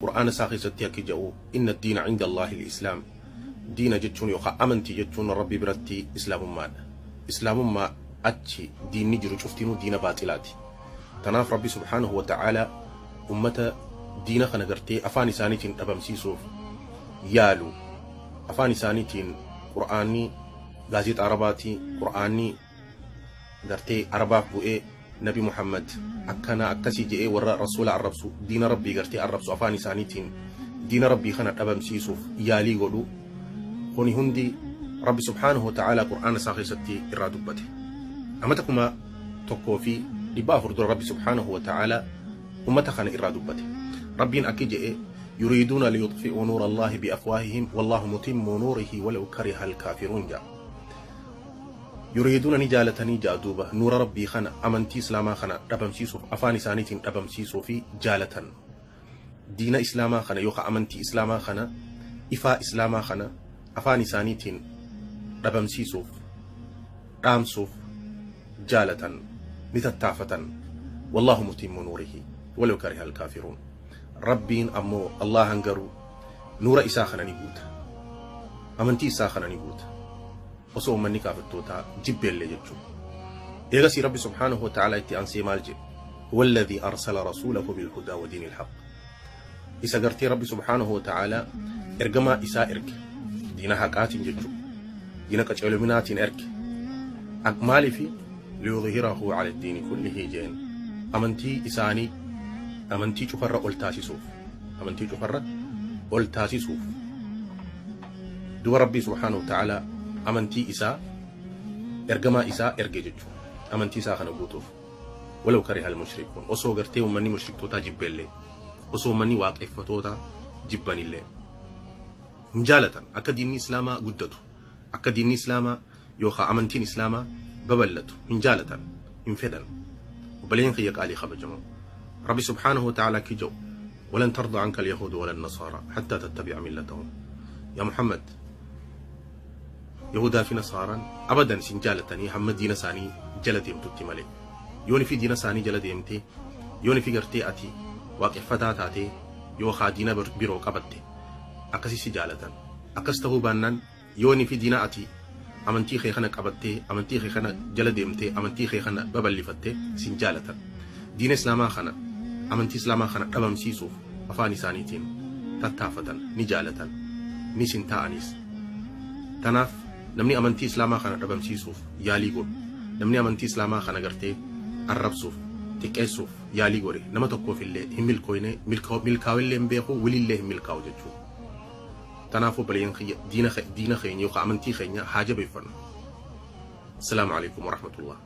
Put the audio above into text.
Qur'aana isaa keessatti akki ja'u, Inna diina cinda Allaahi al-Islaam. Diina jechuun yookaa amantii jechuun Rabbi biratti Islaamummaadha. Islaamummaa achi diinni jiru cuftinuu diina baaxilaati. Tanaaf Rabbi subhaanahu wa ta'aalaa ummata diina kana gartee afaan isaaniitiin dhabamsiisuuf yaalu, afaan isaaniitiin Qur'aanni gaazeexaa Arabaati, Qur'aanni gartee Arabaaf bu'ee, Nabi Muhammad akkana akkasii je'ee warra Rasuula arrabsu, diina Rabbii gartee arrabsu, afaan isaaniitiin diina Rabbii kana dhabamsiisuuf yaalii godhu. Kuni hundi Rabbi subhaanahu wa ta'aalaa Qur'aana isaa keessatti irraa dubbate. Amata 1400 dura Rabbi subhaanahu wa ta'aalaa ummata kana irraa dubbate. Rabbiin akki je'e, yuriiduuna liyuxfi'uu nuura Allaahi biafwaahihim wallaahu mutimmu nuurihi walaw kariha alkaafiruun ja'a. Yuriiduuna ni jaalatanii ja'a duuba nuura Rabbii kana, amantii Islaamaa kana dhabamsiisuuf, afaan isaaniitiin dhabamsiisuufi jaalatan. Diina Islaamaa kana yookaa amantii Islaamaa kana, ifaa Islaamaa kana afaan isaaniitiin dhabamsiisuuf, dhaamsuuf jaalatan, ni tattaafatan. Wallaahu mutimmu nuurihi walaw karihal kaafiruun. Rabbiin ammoo, Allaahan garuu nuura isaa kana ni guuta. Amantii isaa kana ni guuta. Osoo ummanni kaafirtootaa jibbeellee jechuudha. Eegasii Rabbi subhaanahu wa ta'aalaa itti aansee maal jedhe? Huwa alladhii arsala rasuulahu bilhudaa wa diinil haqq. Isa gartee Rabbi subhaanahu wa ta'aalaa ergamaa isaa erge. Diina haqaatiin jechuudha. Diina qaceelominaatiin erge. Maaliifi? Liyudhhirahu ala diini kullihi jeen. Amantii isaanii amantii cufarra ol taasisuuf. Amantii cufarra ol taasisuuf. Duba Rabbii subhaanahu wa ta'aalaa amantii isaa ergamaa isaa erge jechuudha. Amantii isaa kana guutuuf. Walaw karihal mushrikuun. Osoo gartee uummanni mushriktootaa jibbeellee. Osoo uummanni waaqeffatootaa jibbanillee. Hin jaalatan akka diinni Islaamaa guddatu. Akka diinni Islaamaa yookaa amantiin Islaamaa babal'atu hin jaalatan, hin fedhan. Obboleeyyan kiyya qaalii kabajamoo. Rabbi subhaanahu wa ta'aalaa akki ja'u, Walan tarda anka alyahuudu wala nasaaraa hattaa tattabi'a millatahum. Yaa Muhammad, Yahuudaa fi Nasaaraan abadan isin jaalatanii hamma diina isaanii jala deemtutti malee. Yooni fi diina isaanii jala deemtee, yooni fi gartee ati waaqeffataa taatee yookaa diina biroo qabatte akkasi si jaalatan. Akkas tahuu baannaan, Yooni fi diina ati amantii kee kana qabattee, amantii kee kana jala deemtee, amantii kee kana babal'ifatte sin jaalatan. Diina Islaamaa kana, amantii Islaamaa kana dhabamsiisuuf afaan isaaniitiin tattaafatan, ni jaalatan, ni sin taa'anis. Tanaaf namni amantii Islaamaa kana dhabamsiisuuf yaalii godhu, namni amantii Islaamaa kana gartee arrabsuuf, xiqqeessuuf yaalii godhe nama tokkoofillee hin milkooyne, milkaawellee hin beeku, wilillee hin milkaawu jechuudha. Tanaaf obboleeyyan kiyya diina diina keenya yookaan amantii keenya haa jabeeffannu. Assalaamu alaikum warahmatullah.